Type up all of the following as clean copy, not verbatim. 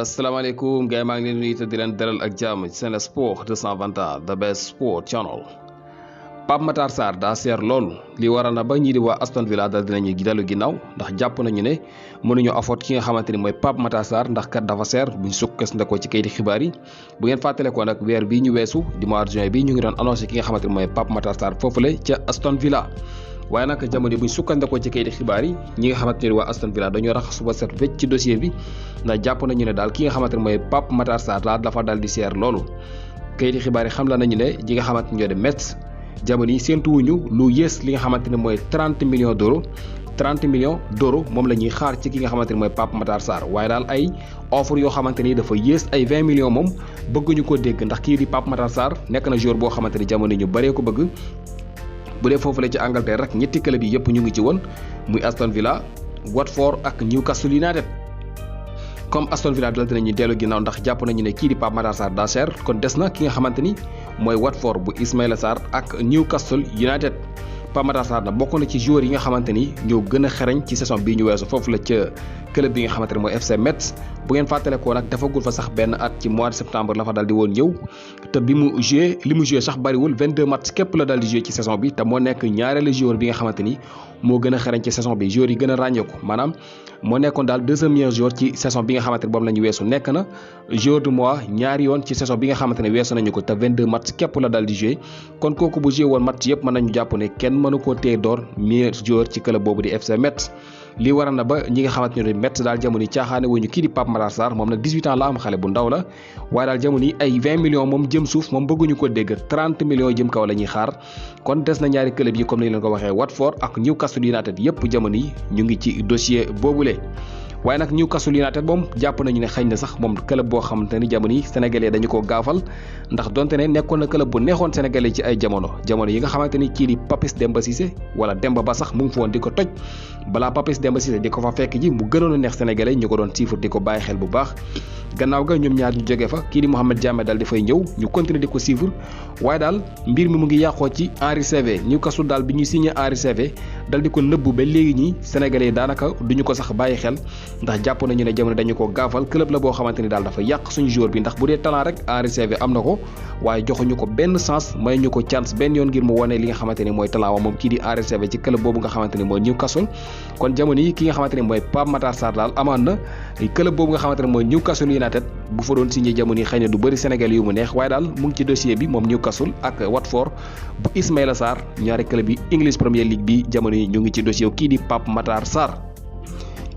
asalaamaaleykum gars yi maa ngi leen di nuyu te di leen dalal ak jàmm ci Sen Sports 221 the best sport channel. Pape Matar Sarr daa seer loolu li waral na ba ñii di waa Aston Villa dal dinañu dellu ginnaaw ndax jàpp nañu ne mënuñu afford ki nga xamante ni mooy Pape Matar Sarr ndax kat dafa seer buñ sukkandikoo ci kayiti xibaar yi bu ngeen fàttalikoo nag weer bii ñu weesu di mois de juin bi ñu ngi doon annoncé ki nga xamante ni mooy Pape Matar Sarr foofule ca Aston Villa. waaye nag jamono buñ sukkandikoo ci kayiti xibaar yi ñi nga xamante ne waa Aston Villa dañoo raxas ba set wecc ci dossier bi ndax jàpp nañu ne daal ki nga xamante ne mooy Pape Matar Sarr daal dafa dal di seer loolu kayiti xibaar yi xam la nañu ne ñi nga xamante ne ñoo de Metz jamono yi séentuwuñu lu yées li nga xamante ne mooy 30 millions d'euros 30 millions d'euros moom la ñuy xaar ci ki nga xamante ne mooy Pape Matar Sarr waaye daal ay offre yoo xamante ni dafa yées ay 20 millions moom bëgguñu ko dégg ndax kii di Pape Matar Sarr nekk na joueur boo xamante ni jamono ñu bëree ko bëgg bu dee foofu la ci Angleterre rek ñetti club yi yëpp ñu ngi ci woon muy Aston Villa Watford ak Newcastle United comme Aston Villa dal dinañu dellu ginnaaw ndax jàpp nañu ne kii di Pape Matar Sarr daa cher kon des na ki nga xamante ni mooy Watford bu Ismaila Sarr ak Newcastle United. Pape Matar Sarr na bokk na ci joueurs yi nga xamante ni ñoo gën a xereñ ci saison bii ñu weesu foofu la ca club bi nga xamante ne mooy FC Metz bu ngeen fàttalikoo nag defagul fa sax benn at ci mois de septembre la fa dal di woon ñëw te bi mu joué li mu joué sax bariwul 22 matchs képp la dal di joué ci saison bi te moo nekk ñaareelu joueur bi nga xamante ni moo gën a xereñ ci saison bi joueurs yi gën a ràññeeku maanaam moo nekkoon daal deuxième meilleur joueur ci saison bi nga xamante ne boobu la ñu weesu nekk na joueur du mois ñaari yoon ci saison bi nga xamante ne weesu nañu ko te 22 matchs képp la dal di joué kon kooku bu joué woon match yëpp mën nañu jàpp ne kenn mënu koo téye door meilleur joueur ci club boobu di FC Metz lii waral na ba ñi nga xamante ne Metz daal jamono yi caaxaane wuñu kii di Pape Matar Sarr moom nag 18 ans la am xale bu ndaw la waaye daal jamono yi ay 20 millions moom jëm suuf moom bëgguñu ko dégg 30 millions jëm kaw la ñuy xaar kon des na ñaari club yi comme ni leen ko waxee Watford ak Newcastle United yëpp jamono yi ñu ngi ci dossier boobule. waaye nag Newcastle United moom jàpp nañu ne xëy na sax moom club boo xamante ni jamono yi sénégalais dañu ko gaafal ndax donte ne nekkoon na club bu neexoon sénégalais ci ay jamono yi nga xamante ni kii di Papiss Demba Cissé wala Demba ba sax mu ngi fa woon di ko toj balaa Papiss Demba Cissé di ko fa fekk ji mu gënoon a neex sénégalais ñu ko doon siifur di ko bàyyi xel bu baax gannaaw ga ñoom ñaar ñu jógee fa kii di Mohamed Diame daal di fay ñëw ñu continuer di ko siifur waaye daal mbir mi mu ngi yàqoo ci Henri Saivet Newcastle daal bi ñu signé Henri Saivet dal di ko nëbbu ba léegi ñi sénégalais daanaka duñu ko sax bàyyi xel ndax jàpp nañu ne jamono dañu ko gaafal club la boo xamante ni daal dafa yàq suñu joueur bi ndax bu dee talent rek Henri Saivet am na ko waaye joxuñu ko benn chance may ñu ko chance benn yoon ngir mu wane li nga xamante ni mooy talent wa moom kii di Henri Saivet ci club boobu nga xamante ni mooy Newcastle kon jamono yi ki nga xamante ni mooy Pape Matar Sarr daal amaan na club boobu nga xamante ne mooy Newcastle United bu fa doon signé jamono yi xëy na du bëri Sénégal yu mu neex waaye daal mu ngi ci dossier bi moom Newcastle ak Watford bu Ismaila Sarr ñaari club yi English Premier League bi jamono yi ñu ngi ci dossier kii di Pape Matar Sarr.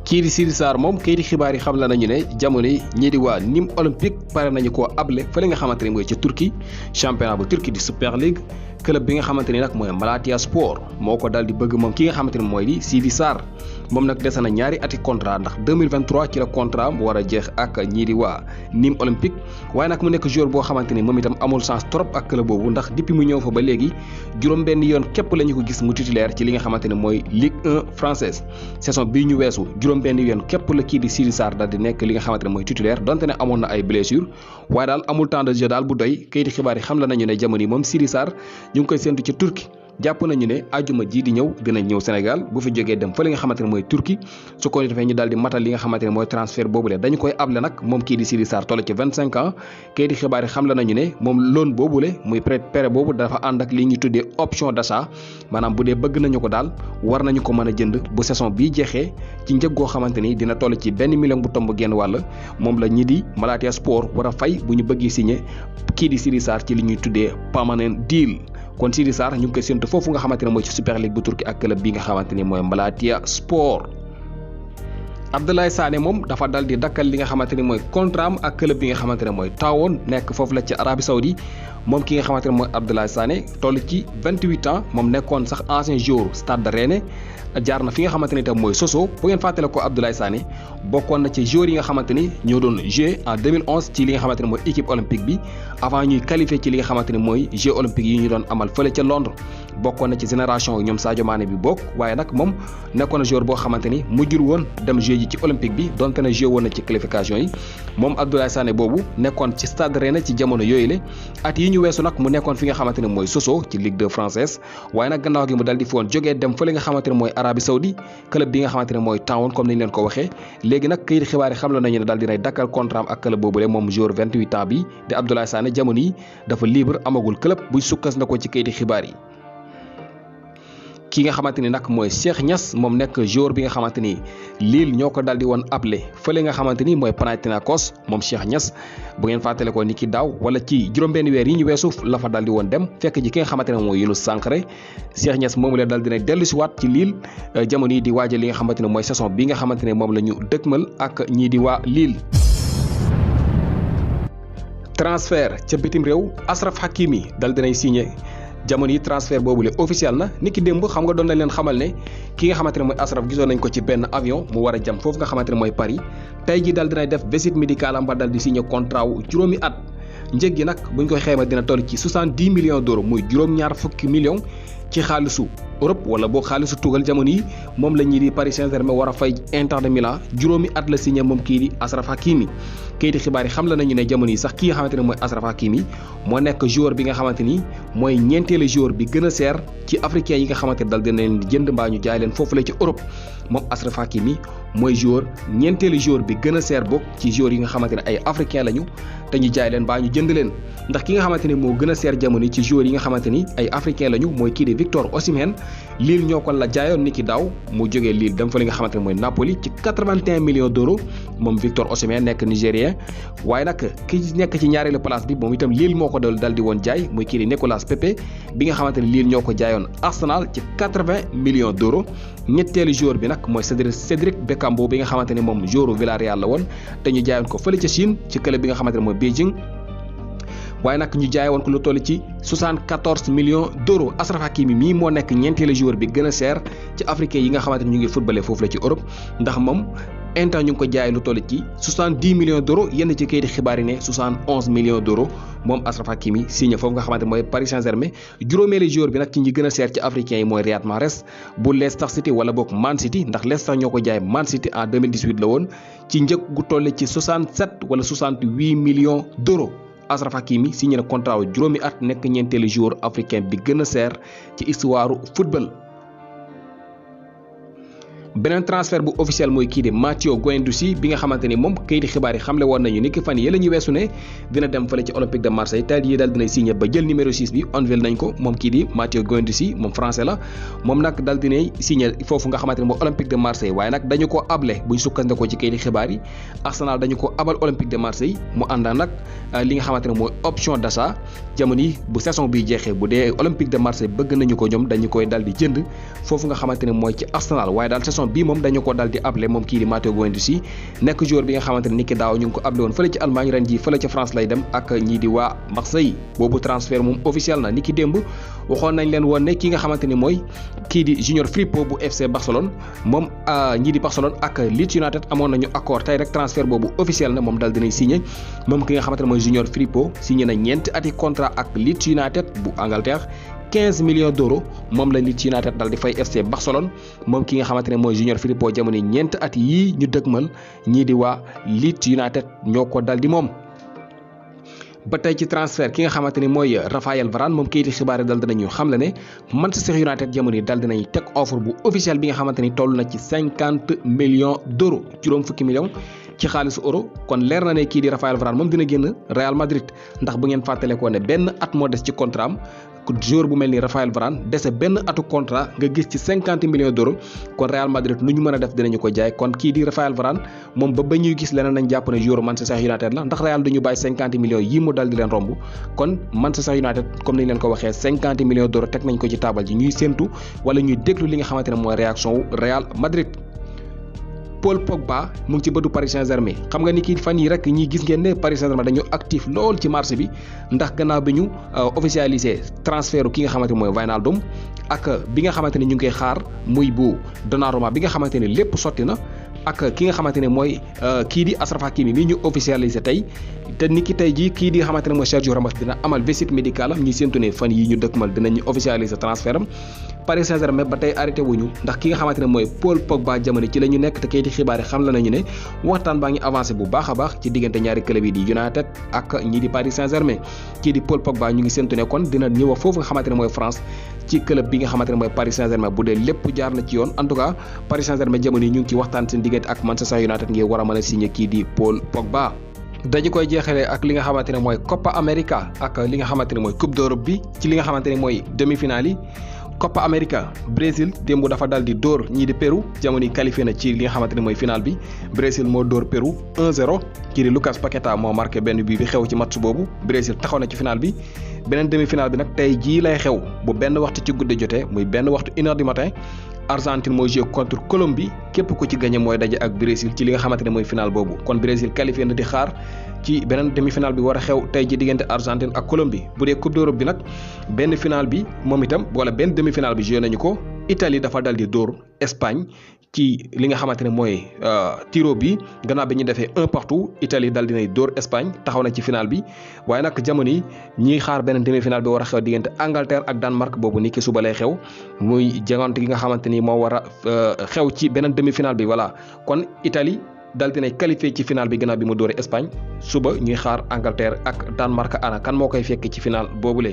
kii di Sidy Sarr moom kayiti xibaar yi xam la nañu ne jamono yi ñii di waa Nîmes Olympique pare nañu koo able fële nga xamante ni mooy ca Turquie championnat bu Turquie di Super League club bi nga xamante ni nag mooy Malatya Sport moo ko daal di bëgg moom ki nga xamante ni mooy di Sidy Sarr moom nag dese na ñaari ati contrat ndax 2023 ci la contrat mu war a jeex ak ñii di waa Nîmes Olympique waaye nag mu nekk joueur boo xamante ni moom itam amul chance trop ak club boobu ndax depuis mu ñëw fa ba léegi juróom-benn yoon képp la ñu ko gis mu titulaire ci li nga xamante ni mooy Ligue 1 française saison bii ñu weesu juróom-benn yoon képp la kii di Sidy Sarr daal di nekk li nga xamante ne mooy titulaire donte ne amoon na ay blessure waaye daal amul temps de jeu daal bu doy kayiti xibaar yi xam la nañu ne jamono yi moom Sidy Sarr ñu ngi koy séntu ci Turquie jàpp nañu ne àjjuma ji di ñëw dina ñëw Sénégal bu fi jógee dem fa li nga xamante ne mooy Turquie su ko defee ñu daal di matal li nga xamante ne mooy transfert boobule dañu koy able nag moom kii di Sidy Sarr toll ci 25 ans kayiti xibaar yi xam la nañu ne moom loan boobule muy prêt boobu dafa ànd ak li ñuy tuddee option d'achat maanaam bu dee bëgg nañu ko daal war nañu ko mën a jënd bu saison bii jeexee ci njëg goo xamante ni dina toll ci 1 million bu tomb genn wàll moom la ñi di Malatya Sport war a fay bu ñu bëggee signé kii di Sidy Sarr ci li ñuy tuddee permanent deal kon Sidy Sarr ñu ngi koy séntu foofu nga xamante ne mooy ci Super League bu Turquie ak club bi nga xamante ni mooy Malatya Sport. Abdoulaye Sané moom dafa dal di dakkal li nga xamante ni mooy contrat am ak club bi nga xamante ne mooy Tawoon nekk foofu la ci Arabie Saoudi moom ki nga xamante ne mooy Abdoulaye Sané toll ci 28 ans moom nekkoon sax ancien joueur Stade de Rennes jaar na fi nga xamante ni tam mooy Sochaux bu ngeen fàttale ko Abdoulaye Sané bokkoon na ci joueurs yi nga xamante ni ñoo doon jouer en 2011 ci li nga xamante ne mooy équipe olympique bi avant ñuy qualifier ci li nga xamante ne mooy Jeux olympiques yi ñu doon amal fële ca Londres bokkoon na ci génération ñoom Sadio Mané bi bokk waaye nag moom nekkoon na joueur boo xamante ni mujjul woon dem jouer ji ci olympique bi donte na joué woon na ci qualification yi moom Abdoulaye Sané boobu nekkoon ci Stade Rennais ci jamono yooyu le at yi ñu weesu nag mu nekkoon fi nga xamante ne mooy Sochaux ci Ligue 2 française waaye nag gannaaw gi mu dal di fi woon jógee dem fële nga xamante ne mooy Arabie Saoudi club bi nga xamante ne mooy Town comme niñ leen ko waxee léegi nag këyit xibaar yi xam la nañu ne daal dinay dakkal contrat am ak club boobule moom joueur 28 ans bi di Abdoulaye Sané jamono yi dafa libre amagul club buy sukkas na ko ci këyiti xibaar yi. ki nga xamante ni nag mooy Cheikh Niass moom nekk joueur bi nga xamante ni Lille ñoo ko daal di woon appelé fële nga xamante ni mooy Panathinaikos moom Cheikh Niass bu ngeen fàttale ko ni ki daaw wala ci juróom-benn weer yi ñu weesu la fa daal di woon dem fekk ji ki nga xamante ne mooy Younous Sankharé Cheikh Niass moomu la daal dina dellu si waat ci Lille jamono yi di waajal li nga xamante ne mooy saison bi nga xamante ne moom la ñu dëkkmal ak ñii di waa Lille. transfert ca bitim réew Achraf Hakimi dal dinay signé jamono yi transfert boobu le officiel na niki démb xam nga doon nañ leen xamal ne ki nga xamante ne mooy Achraf gisoon nañ ko ci benn avion mu war a jëm foofu nga xamante ne mooy Paris tey ji dal dinay def visite médicale am ba dal di signé contrat wu juróomi at njëg gi nag buñ koy xayma dina toll ci 70 millions d'euros muy juróom-ñaar fukki millions ci xaalisu Europe wala boo xaalisu tugal jamono yi moom la ñuy di Paris Saint-Germain war a fay Inter de Milan juróomi at la signé moom kii di Achraf Hakimi kayiti xibaar yi xam la nañu ne jamono yi sax ki nga xamante ne mooy Achraf Hakimi moo nekk joueur bi nga xamante ni mooy ñeenteelu joueur bi gën a seer ci africain yi nga xamante ne dal dina leen jënd mbaa ñu jaay leen foofu la ci Europe moom Achraf Hakimi mooy ñeenteelu joueur bi gën a seer bokk ci joueur yi nga xamante ne ay africain lañu te ñu jaay leen mbaa ñu jënd leen ndax ki nga xamante ne moo gën a seer jamono yi ci joueur yi nga xamante ni ay africain lañu mooy kii di Victor Osimhen Lille ñoo ko la jaayoon ni ki daaw mu jógee Lille dem fa li nga xamante ne mooy Napoli ci 81 millions d'euros moom Victor Osimhen nekk nigérien waaye nag ki nekk ci ñaareelu place bi moom itam Lille moo ko dal di woon jaay muy kii di Nicolas Pepe bi nga xamante ne Lille ñoo ko jaayoon Arsenal ci 80 millions d'euros ñetteelu joueur bi nag mooy Cédric Bakambu bi nga xamante ne moom joueur Villarreal la woon te ñu jaayoon ko fële ca Chine ci club bi nga xamante ne mooy Beijing waaye nag ñu jaay woon ko lu toll ci 74 millions d'euros Achraf Hakimi mii moo nekk ñeenteelu joueur bi gën a cher ci africain yi nga xamante ne ñu ngi footballé foofu la ci Europe ndax moom Inter ñu ngi ko jaay lu toll ci 70 millions d'euros yenn ci kayiti xibaar yi ne 71 millions d'euros moom Achraf Hakimi signé foofu nga xamante ne mooy Paris Saint-Germain juróomeelu joueur bi nag ci ñi gën a cher ci africain yi mooy Riyad Mahrez bu Leicester City wala boog Man City ndax Leicester ñoo ko jaay Man City en 2018 la woon ci njëg gu toll ci 67 wala 68 millions d'euros Achraf Hakimi signé na contrat wu juróomi at nekk ñeenteelu joueur africain bi gën a seer ci histoire football. beneen transfert bu officiel mooy kii di Matteo Guendouzi bi nga xamante ni moom kayiti xibaar yi xamle woon nañu ni ki fan yi la ñu weesu ne dina dem fële ci Olympique de Marseille tey jii daal dinay signé ba jël numéro 6 bi unveil nañ ko moom kii di Matteo Guendouzi moom français la moom nag daal dinay signé foofu nga xamante ne mooy Olympique de Marseille waaye nag dañu ko able buñ sukkandikoo ci kayiti xibaar yi Arsenal dañu ko abal Olympique de Marseille mu àndaa nag li nga xamante ne mooy option d'achat jamono yi bu saison bi jeexee bu dee Olympique de Marseille bëgg nañu ko ñoom dañu koy dal di jënd foofu nga xamante ne mooy ci Arsenal waaye daal saison bii moom dañu ko dal di able moom kii di Matteo Guendouzi nekk joueur bi nga xamante ne niki daaw ñu ngi ko able woon fële ci Allemagne ren ji fële ci France lay dem ak ñii di waa Marseille boobu transfert moom officiel na niki démb waxoon nañ leen woon ne ki nga xamante ni mooy kii di Junior Firpo bu FC Barcelone moom ñii di Barcelone ak Leeds United amoon nañu accord tey rek transfert boobu officiel na moom dal dinay signé moom ki nga xamante ne mooy Junior Firpo signé na ñeenti ati contrat ak Leeds United bu Angleterre 15 millions d'euros moom la Leeds United dal di fay FC Barcelone moom ki nga xamante ne mooy Junior Firpo jamono ñeenti at yii ñu dëgmal ñii di waa Leeds United ñoo ko dal di moom. ba tey ci transfert ki nga xamante ni mooy Raphaël Varane moom kayiti xibaar yi dal dinañu xam la ne Manchester United jamono yi dal dinañ teg offre bu officiel bi nga xamante ni toll na ci 50 millions d'euros juróom fukki millions ci xaalisu euro kon leer na ne kii di Raphaël Varane moom dina génn Real Madrid ndax bu ngeen fàttalikoo ne benn at moo des ci contrat am joueur bu mel ni Raphaël Varane dese benn atu contrat nga gis ci 50 millions d'euros kon Real Madrid nu ñu mën a def dinañu ko jaay kon kii di Raphaël Varane moom ba ñuy gis leneen nañ jàpp ne joueur Manchester United la ndax Real duñu bàyyi 50 millions yi mu dal di leen romb kon Manchester United comme niñ leen ko waxee 50 millions d'euros teg nañ ko ci taabal ji ñuy séntu wala ñuy déglu li nga xamante ne mooy réaction wu Real Madrid. Paul Pogba mu ngi ci bëtu Paris Saint-Germain xam nga ni kii fan yi rek ñi gis ngeen ne Paris Saint-Germain dañu actif lool ci marché bi ndax gannaaw bi ñu officialisé transfert ki nga xamante ne mooy Wijnaldum ak bi nga xamante ne ñu ngi koy xaar muy bu Donnarumma bi nga xamante ne lépp sotti na ak ki nga xamante ne mooy kii di Achraf Hakimi mi ñu officialisé tey te ni ki tey jii kii di nga xamante ne mooy Sergio Ramos dina amal visite médicale am ñuy séntu ne fan yi ñu dëkkmal dinañu officialisé transfert am Paris Saint-Germain ba tey arrêté wuñu ndax ki nga xamante ne mooy Paul Pogba jamono ci la ñu nekk te kayiti xibaar yi xam la nañu ne waxtaan baa ngi avancé bu baax a baax ci diggante ñaari club yi di United ak ñii di Paris Saint-Germain kii di Paul Pogba ñu ngi séntu ne kon dina ñëw foofu nga xamante ne mooy France ci club bi nga xamante ne mooy Paris Saint-Germain bu dee lépp jaar na ci yoon en tout cas Paris Saint-Germain jamono yi ñu ngi ci waxtaan seen diggante ak Manchester United ngir war a mën a signé kii di Paul Pogba. dañu koy jeexalee ak li nga xamante ne mooy Copa America ak li nga xamante ne mooy Coupe d'Europe bi ci li nga xamante ne mooy demi-finale yi Copa America Brésil démb dafa dal di dóor ñii di Pérou jamono yi qualifié na ci li nga xamante ne mooy final bi Brésil moo dóor Pérou 1-0 kii di Lucas Paqueta moo marqué benn bii bi xew ci match boobu Brésil taxaw na ci final bi beneen demi-finale bi nag tey jii lay xew bu benn waxtu ci guddi jotee muy benn waxtu 1h du matin Argentine mooy joué contre Colombie képp ku ci gagné mooy daje ak Brésil ci li nga xamante ne mooy final boobu kon Brésil qualifié na di xaar ci beneen demi-finale bi war a xew tey ji diggante Argentine ak Colombie bu dee Coupe d'Europe bi nag benn final bi moom itam wala benn demi-finale bi joué nañu ko Italie dafa dal di dóor Espagne ci li nga xamante ne mooy tiro bi gannaaw bi ñu defee 1 partout Italie dal dinay dóor Espagne taxaw na ci final bi waaye nag jamono yi ñiy xaar beneen demi-finale bi war a xew diggante Angleterre ak Danemark boobu ni ki suba lay xew muy jangante gi nga xamante ni moo war a xew ci beneen demi-finale bi voilà kon Italie dal dinay qualifié ci final bi gannaaw bi mu dóore Espagne suba ñuy xaar Angleterre ak Danemark ana kan moo koy fekk ci final boobule.